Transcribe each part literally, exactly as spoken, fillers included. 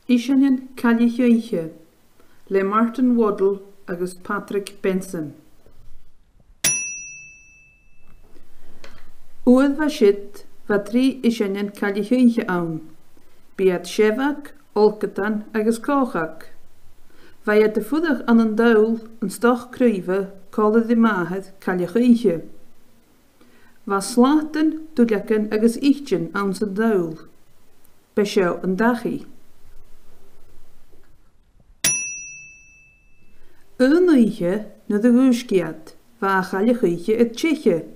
Iseanan Cailleach-oidhche, le Martin Waddell agus Patrick Benson. Uair a bha siud, bha trì iseanan cailleach-oidhche ann. B' iad Seabhag, Olcadan agus Còchag. Bha iad a' fuireach ann an toll an stoc craoibhe còmhla ri màthair cailleach-oidhche. Bha slatan, duilleagan agus itean anns an toll. B' e seo an dachaigh. Aon oidhche, nuair a dhùisg iad, bha a' chailleach-oidhche air teicheadh.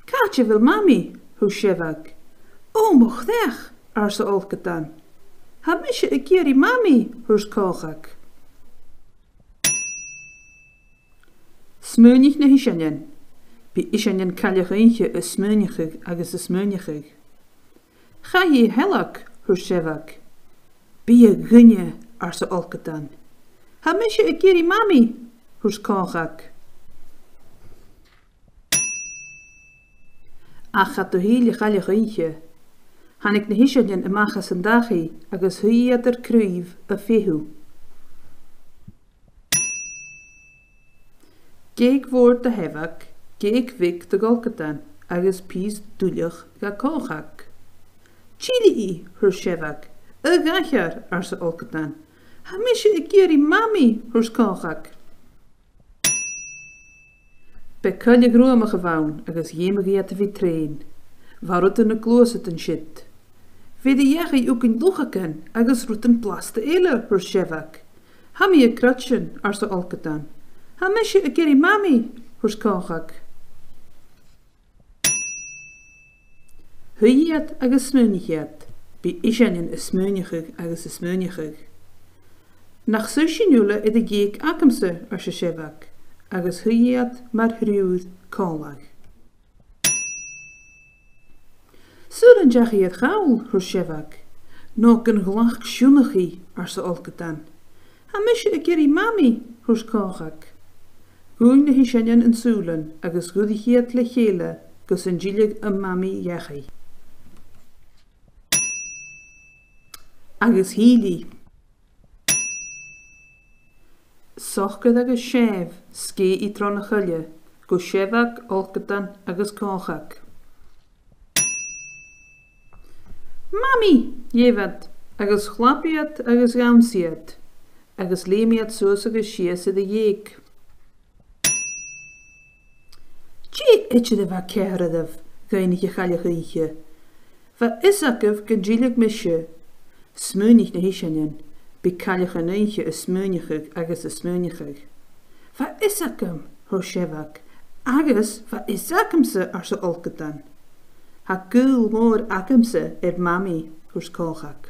"Càit a bheil Mamaidh?" thuirt Seabhag. "Ò, mo chreach," arsa Olcadan. "Tha mise ag iarraidh Mamaidh," thuirt Còchag. Smaoinich na h-iseanan. Bidh iseanan cailleach-oidhche a' smaoineachadh agus a' smaoineachadh. "Chaidh i a shealg," thuirt Seabhag. "Bidh a dhuine," arsa Olcadan. "Tha mise ag iarraidh Mamaidh," thuirt Còchag. Ach cha do thill a' chailleach-oidhche. Thàinig na h-iseanan a-mach às an dachaigh agus shuidh iad air craobh a' feitheamh. Geug mhòr do Sheabhag, geug bheag do dh'Olcadan, agus pìos duilleach do Chòchag. "Tillidh i," thuirt Seabhag. "A dh'aithghearr," arsa Olcadan. "Tha mise ag iarraidh Mamaidh," thuirt Còchag. B' e coille ghruamach a bh' ann agus dh'fheumadh iad a bhith treun. Bha rudan a' gluasad an siud. "Bheir a dhachaigh thugainn luchagan agus rudan blasta eile," thuirt Seabhag. "Tha mi a' creidsinn," arsa Olcadan. "Tha mise ag iarraidh Mamaidh," thuirt Còchag. Shuidh iad agus smaoinich iad. Bidh iseanan a' smaoineachadh agus a' smaoineachadh. "Nach suidh sinn uile air a' gheug agamsa," arsa Seabhag, agus shuidh iad mar thriùir còmhla. "Saoil an deach i air chall," thuirt Seabhag. "No gun ghlac sionnach i," arsa Olcadan. "Tha mise ag iarraidh Mamaidh," thuirt Còchag. Dhùin na h-iseanan an sùilean agus dh'fhuirich iad le chèile gus an tilleadh am Mamaidh dhachaigh. Agus thill i. Socair agus sèimh, sgèith i tron a' choille, gu Seabhag, Olcadan agus Còchag. "Mamaidh!" dh'èigh iad, agus chlap iad agus dhannsa iad, agus leum iad suas agus sìos air a' gheug. "Dè idir a bha ceàrr oirbh?" dh'fhaighnich a' chailleach-oidhche. "Bha fhios agaibh gun tilleadh mise," smaoinich na h-iseanan. Bidh cailleachan-oidhche a' smaoineachadh agus a' smaoineachadh. "Bha fhios agam," thuirt Seabhag. "Agus bha fhios agamsa," arsa Olcadan. "Tha gaol mòr agamsa air Mamaidh," thuirt Còchag.